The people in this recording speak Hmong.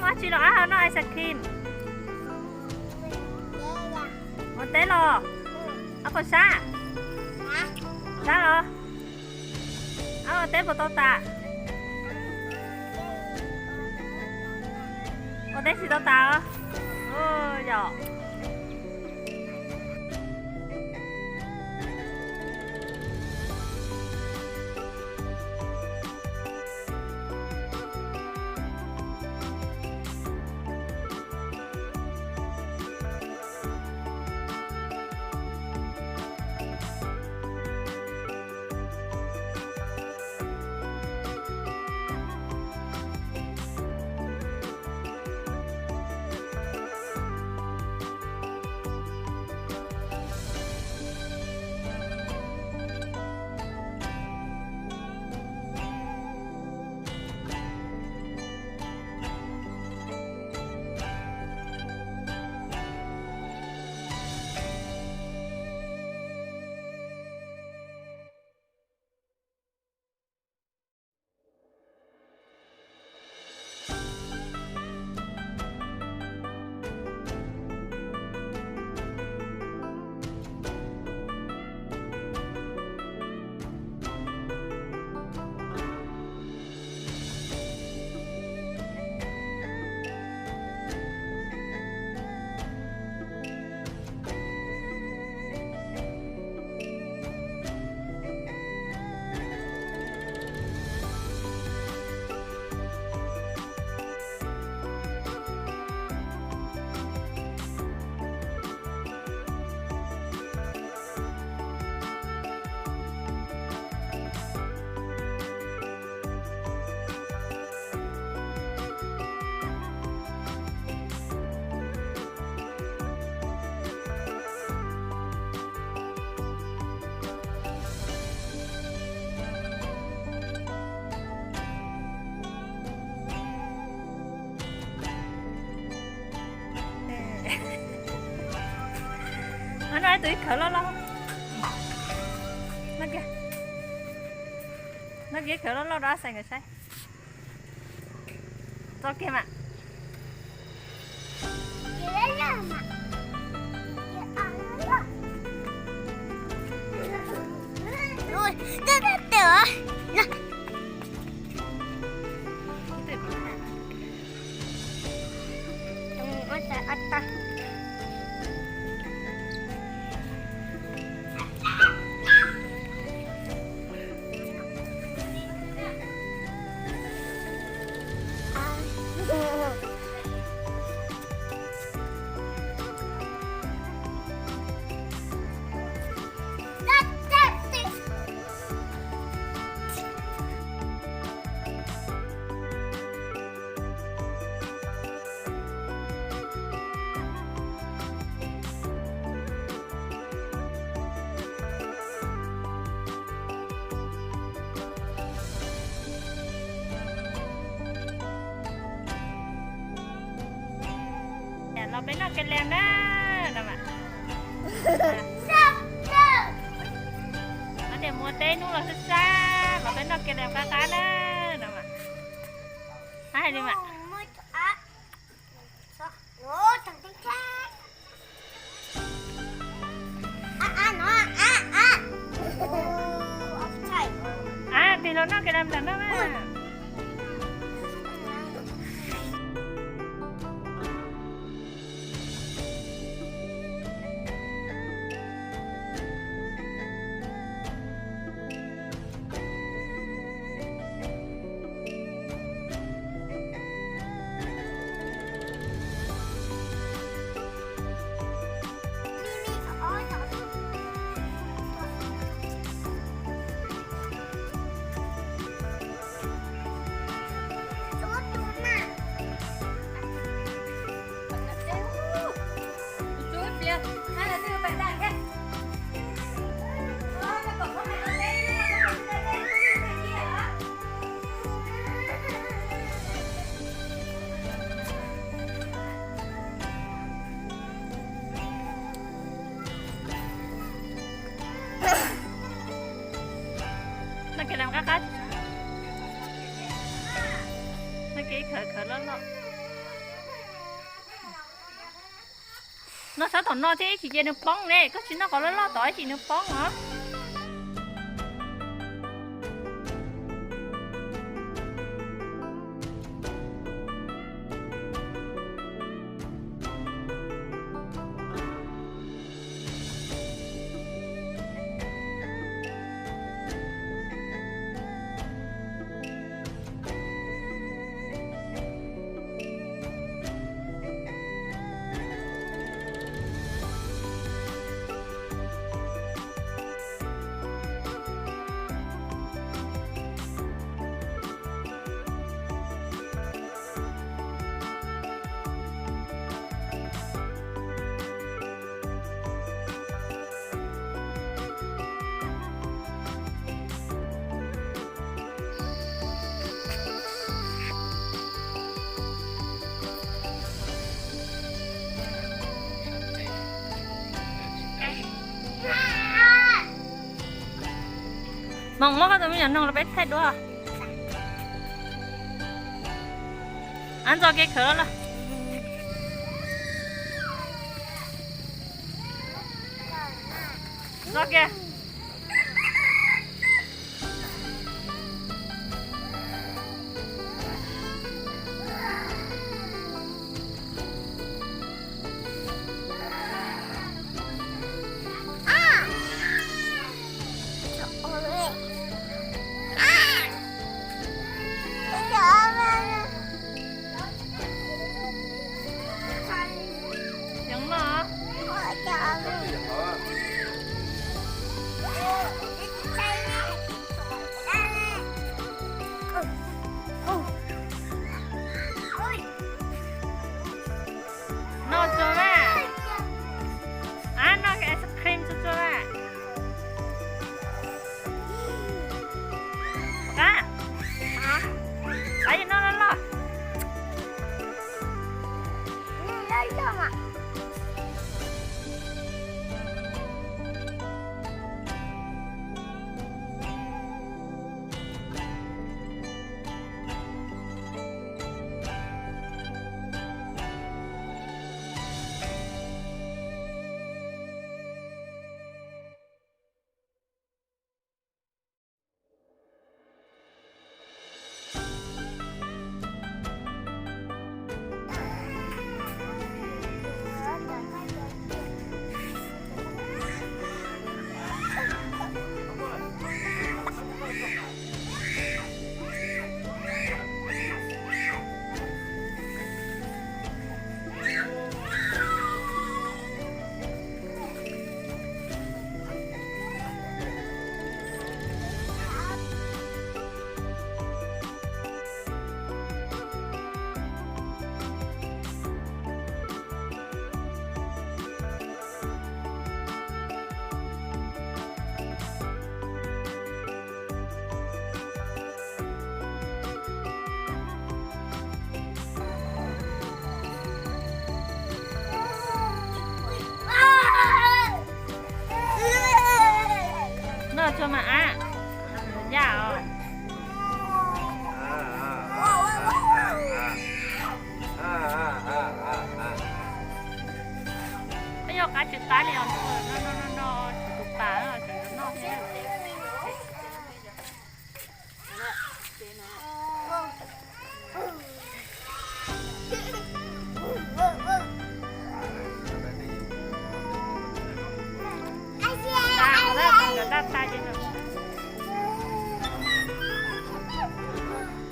Muaj dab tsi los ab, noj ice cream. Ua teb los? Ab, puas sab? Sab los? Ab, ua teb puas tau tas? Ua teb tsis tau tas os. Yog. Noj ib tug ib khawv loj loj. Noj kiag ib khawv loj loj rau Ab Xais nkawd saib. Tso kiag mas. Los peb noj kev lees na. No mas, no tias mus ua teb hnub los sab sab, los peb noj kev lees qab qab na. No mas, hais li mas. Ab, tig los noj kev lees ntawm no na. Noj kev lees qab qab. Noj kev ib khawv khawv loj loj. Noj sab tom no thiab ib chim ces nws poob ne, koj tsis noj qhov loj loj tod ib chim nws poob os. Moos, muab koj tus me nyuam noog los peb thaij duab. Ab, ntxo kiag khawv los lawm. Ntxo kiag. Noj tsuag mas. Ab, noj ice cream tsuag tsuag mas. Qab, qab, noj loj loj. Noj tsuag mas ab, yaj os. Peb yog qab tsis qab li os, no no no no, tus tas no, noj thiab. Daj, daj tas ces no